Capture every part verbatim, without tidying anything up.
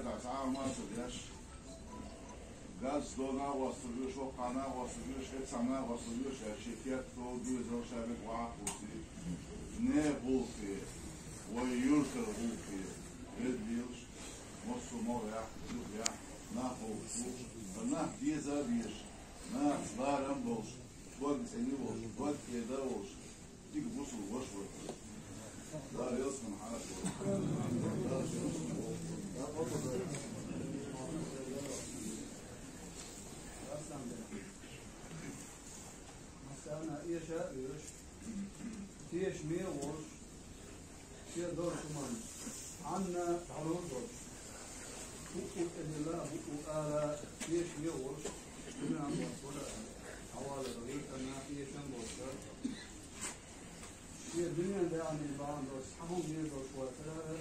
Цхьа а ма ца деш, газ дона гӀоссур ю, шоккха нах гӀоссур ю, шеца нах гӀоссур ю, ша ши кет тов дуьйзал ша бек вахуси. Не гӀулхи, вай юртар гӀулхи, бедлилш, массо а могӀех, юхех, нах гӀулху, нах деза деш, нах ларам болш, дог цӀени волш, дог кеда волш, дика бусул вош вар. Дала ялсман хьанаш вар. Масана эша а уьш, теша ме а волуш, Шен долчу хӀуманна Ӏанна дӀалур долуш, букъу тӀедилла а, букъу ала, теша ме а волуш, дуьненан бохура а, хьавалара гӀиртана а, эшам болчара. Шен дуьненан даьӀне бахьана долуш, цхьа хӀума везаш вацара,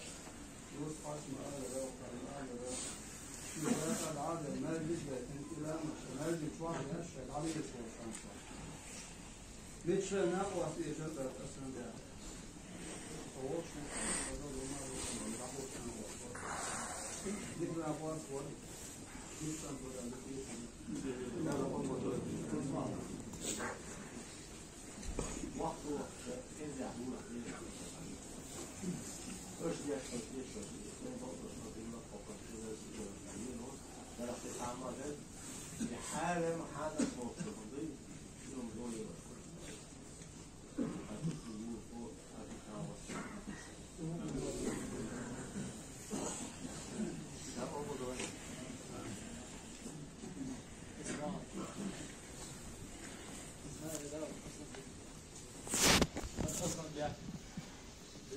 дус Ӏаш ма алара, вокхарна алара, шен дакъа дӀа а дан, маьждиг а гайтина, иламаша маьждиг чохь а веш, шайн дӀалелаш волуш хьан со. Мичара накъост эшар дар аса дан баьхна. Со волчу, со долу ма ву, дӀахуучу накъост вара. Дика накъост вара. Дика санна вара, дика санна. Вахт ву, эза ву. Аша деш, аша деш, аша деш. Дарахти хьама дер. Хьалем хьанаш вохуш ду.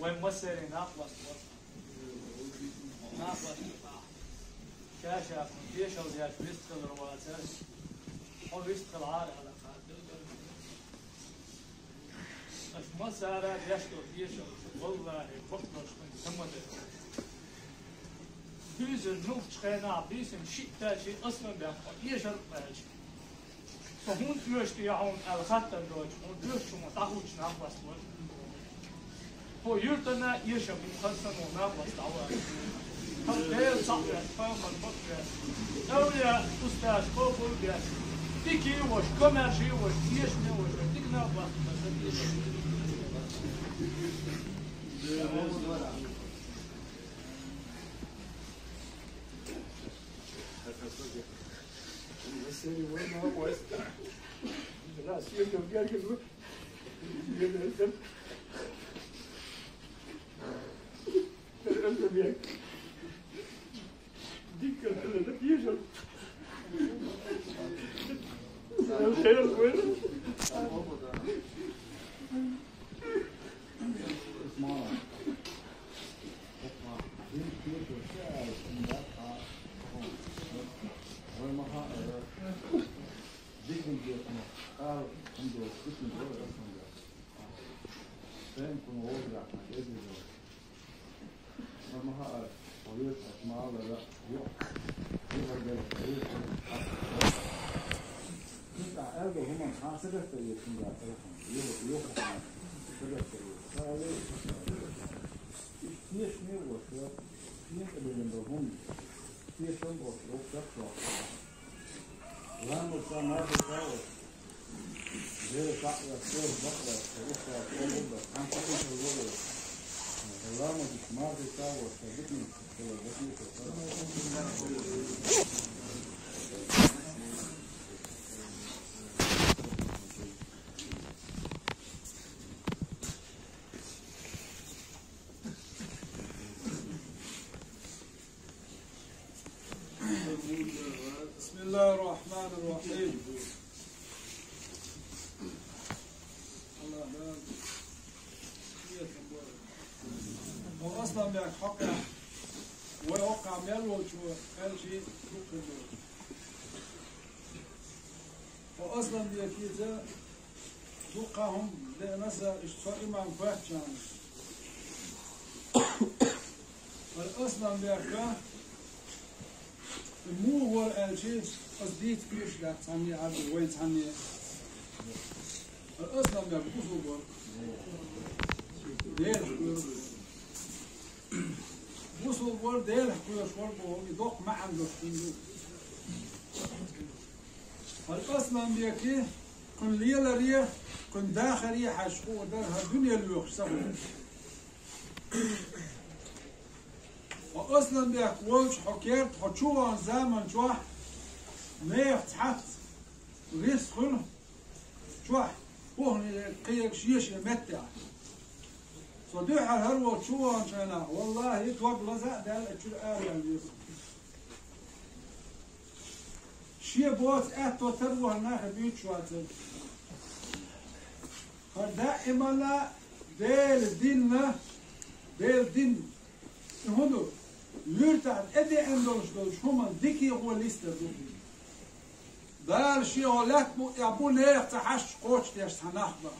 Вайн массеран накъост вара. Накъост вара. Ша-ша кхунна тешалла деш вистхилар вацара. Хьо вистхилахьара аьлла хаттар дара. Аша массара а деш долу тешалла, валлахӀи, бакъдолуш хӀума ца ма дара. Дуьйцур нуьхчу хенахь бийсина шиъ даьлча, аслан бехк хьо эшар а баьлча. Со хӀунда оьшу те хьуна аьлла хаттар доцуш, хьуна оьшучу хӀуманна дӀахуучу накъост вара. Хьо юьртана а эшам бу, хаза санна ву накъост дӀавахара. Хьо Дела цхьаъ веш, пайхамар бакъ веш, эвлияъ, устаз, кхобур веш, дика а веш, комаьрша а веш, эшаме а веш, дика накъост вара сан эшам. Ламаца, мархица а вац. Дела цхьаъ вац, Дела бакъ вац, Дела устаз къобал вац, хьан кхин хир ву вац. Ламаца, мархица а вац, диканиг хила, диканиг хила. بسم الله الرحمن الرحيم. Хьо аслан бехк хьокъехь, вай хӀокхахь мел волчо аьлчи дуккха ду. Хьо аслан бехкица Дуккха хӀума деана аса, иштта со имам хоьттучарна. ХӀара аслан бехк, и муха вара аьлчи, аса дийца кхийсаш дац цхьанне а, вайн цхьанне а. ХӀара аслан бехк бусулба вара. Дера. Бусулба вар, Делах кхоьруш вар боху, и доккха маьӀна долуш хӀума ду. ХӀара Асланбеке, кхуьнан леларе, кхуьнан дахаре хьаьжча хуур дара хӀара дуьне лоьхуш ца хуьлуш. Хьо Асланбек волчу хьо керта, хьо чу вахна заман чохь нехан цхьацца гӀирс хуьлу чохь, кухне кхерга шен-шен меттехь. Со дуьххьара хӀара волчу чу вахначу хенахь, валлахӀи, дог лаза а даьлла, чуьра ара ваьлла веза. Шен боцу аьтто тара вахана нахе буьйцуш вацара. ХӀара даиманна Делан динна, Делан дин, и хӀун ду? Юьртахь тӀедеана долуш долчу хӀуманна дикехо листар ду. Дала шен хьо лаьтта букъ тӀехь бу нехан ца хьашташ кхочушдеш цхьа нах бан.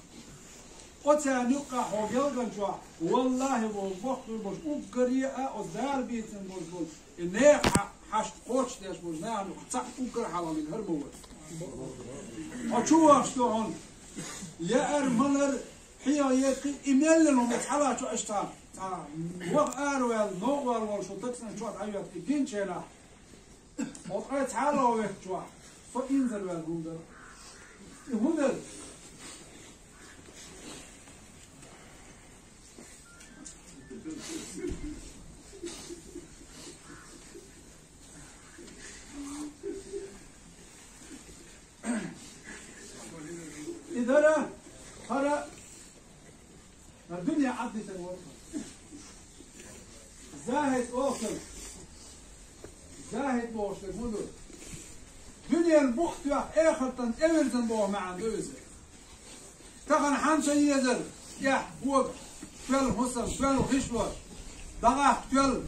Оцарна юккъахь хьо гелган чохь, валлахӀи, боху, боху дуьйр болуш уггаре а оцу Дала бийцина болуш болу и нехан хьа-, хьашт кхочушдеш болчу нахана юккъахь цхьаъ уггар а хьалхалийна хӀара ма вара. Хьо чу вахча ду хьуна, яар, малар, хьеха еккхи, и меллина хӀума цхьа лачу аша цхьа, цхьа ваха араваьлла, новкъа вала волуш волу таксана чохь дӀайоьтту и гинчу хенахь. Хьо ткъе цхьалла вехча чохь, со инзарваьлла хӀума дара. И хӀун дара? И дара хӀара, хӀара дуьне Ӏаддитар вара. ЗахӀид охкар. ЗахӀид бохуш дерг хӀун ду? Дуьненан букъ тоьхна, эхартан тӀевирзина боху маьӀна ду иза. Тахана хьан ца езара, тӀехь, бога, тоьлла хӀусам, тоьлла гӀишло, дӀагӀахь тоьлла.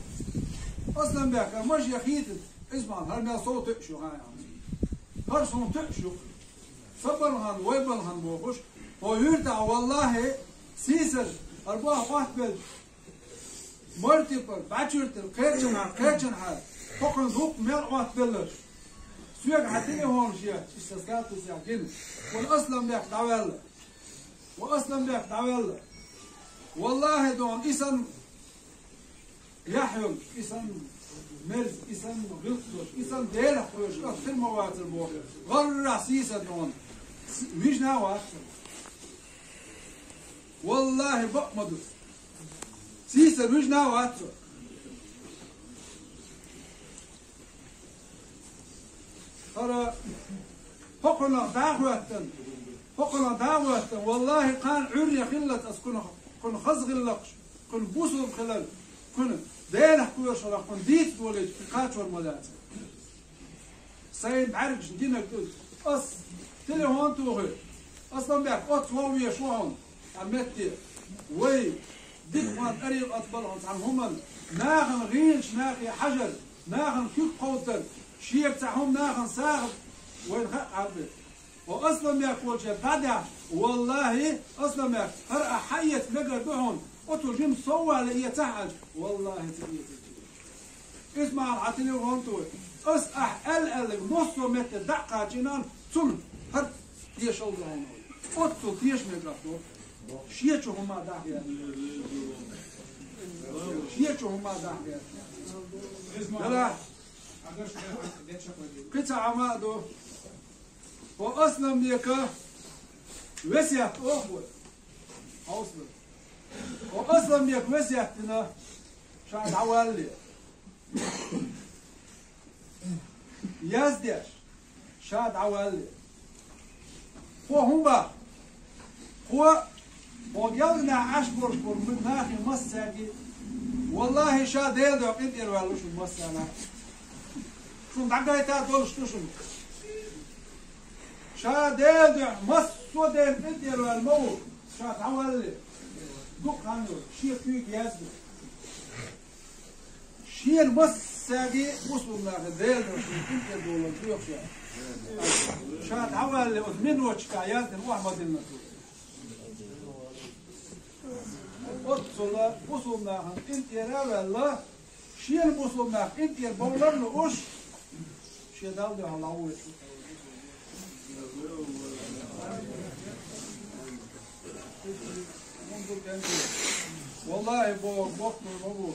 Асланбек, хӀара маша яхийта, иза ма хӀара мел сов тоьуш ю хьан яхана. ХӀара суна тоьуш ю. Сан балхана, вай балхана бохуш, хьо юьртахь, валлахӀи, сийсара, хӀара боху Ӏоттабелча, мартипа, бӀачуьртира, кхечанхьа, кхечанхьа, хӀокхуьнан дуккха мел Ӏоттабелларш. Соьга хьан телефонаш етташ, иштта статусехь гина. Ван Асланбек дӀаваьлла. Ва Асланбек дӀаваьлла. Валлахьи, дона, и санна яхь йолуш, и санна мерза, и санна гӀиллакх долуш, и санна Делах кхоьруш, ас хир ма вацара боху. ГӀалгӀарахь сийсара, дона, вижна а вац со. Валлахьи, бакъ ма ду. Сийсара вижна а вац со. ХӀара хӀокхунах дӀа а хӀоьттина, хӀокхунах дӀа а хӀоьттина, валлахьи, кхана Ӏуьйре хиллалц ас кхунах, кхунах хаза гӀиллакхаш, кхунах бусулба хилар, кхунах Делах кхоьруш хилар, кхунах дийца долийча кхачор ма дац. Сайн бӀаьргашна гинарг ду. Ас телефон тухуьйту. Асланбек, оццу воввеш ву хьуна. Цхьа метте, вай, дика хӀун тӀарикъат бала хьуна цхьана хӀуманна, нахана гӀийлачу нахе хьажар, нахана куьг кховдар, шега цхьа хӀума нахана сагӀа, вайна хаьа хьарбе. Хьо Асланбек волчеран дӀадахь, валлахьи, Асланбек, хӀара ахь хьаэца мегар ду хьуна, оцу жима соввале эцахь аьлча, валлахьи, ца эцар. Иза ма хьан телефон тухуьйту. Ас ахь аьлла-аьлларг массо а метте дӀа а кхачийна, цунна хӀара тешалла ду хьуна. Оццул теша мегар ду. Шен чу хӀума дахьа яц. Шен чу хӀума дахьа яц. Делахь, кхин цхьа хӀума а ду. Хьо Асланбека весет оху вай. Хьовсал. Хьо Асланбека весет дина, ша дӀавалле. Яздеш, ша дӀавалле. Хьо хӀун бах? Хьо, хьо гелганахь Ӏаш болуш болу нахе массаьрги, валлахьи, ша Делан дуьхьа къинтӀера ваьлла шу массарна. Шуна дӀагайта долуш ду шуна. Ша Делан дуьхьа массо а дена къинтӀера ваьлла ма ву, ша дӀавалле. Дукха хан ю, шен куьйга язду. Шена массаьрги бусулба нахе Делан дуьхьа шуна къинтӀера долу жоьхуш яц. Ша дӀавалле, оцу миноташкахь яздина охьа ма диллина цо. Оццула бусулба нахана къинтӀера а ваьлла, шена бусулба нах къинтӀера бовлар а лууш, шен Далла дуьхьа ловве. Валлахьи, боху, боху, боху.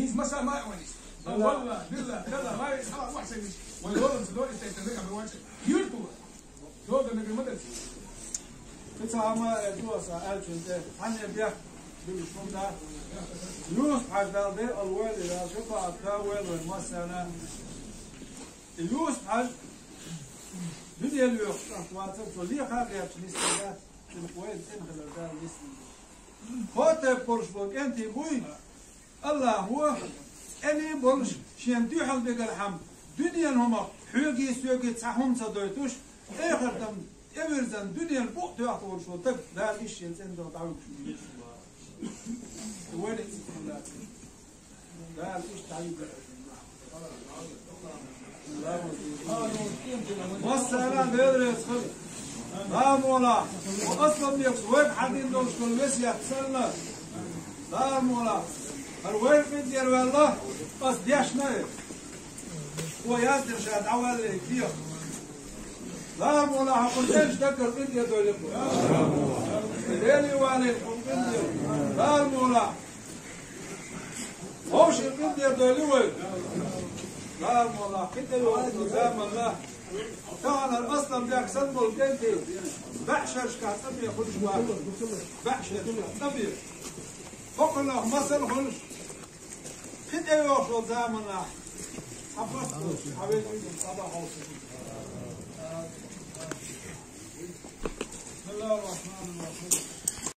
ХӀинца масса ма а ванис. Валла, билла, далла, ма вес, ала, вахсанис. Вай лолам ца дори тайта, нагахь ма вача. Юрту. Дога нагахь ма даци. Кхы ца хӀама, э, дуаса, аьлчун тӀе. Хьанна бех, билуш хӀума да. Юсуп-Хьажа, Дала декъала войла, Дала шапаӀат да войла вайн массарна. Юсуп-Хьажа дуьнен лоьхуш тӀаккха вацар, цо леха а гӀерташ нисдина, цунах вайна цӀена хилар Дала нисдина. Кхо тайпа болуш болу кӀентий буй, АллахӀо, кӀений болуш, шена дуьхьал бегархьама, дуьненан хӀумах хьоьгий, соьгий цхьа хӀума ца дойтуш, эхартан тӀевирзина дуьненан букъ тоьхна волуш волу стаг, Дала иштта шен цӀена догӀу дӀавуьгуш ву. Вайна иштта хилла. Дала иштта дӀавигира. Массара а Дела реза хуьлда. Дала мукъ лахь, хӀокху Асланбекас вайга хьадина долуш долу весет санна. Дала мукъ лахь, хӀара вайна къинтӀера ваьлла, ас дешна а. Хьо яздина ша дӀаваьллий кехат. Дала мукъ лахь, хӀокху цӀерачу даггара къинтӀера дойла. Дели валий хӀокху къинтӀера. Дала мукъ лахь. Вовшийн къинтӀера дойла вай. Дала мукъ лахь, кхин тӀейогӀучу заманна. Тахана Асланбек санна болу кӀентий баьӀ шерашкахь цӀа бен хуьлуш вац. БаьӀ шерашкахь цӀа бен. ХӀокхунах масал хуьлуш. Кхин тӀейогӀучу заманахь. Хьан паст, хьан веза вигна, хьан бахьа хьовсур. بسم الله الرحمن الرحيم.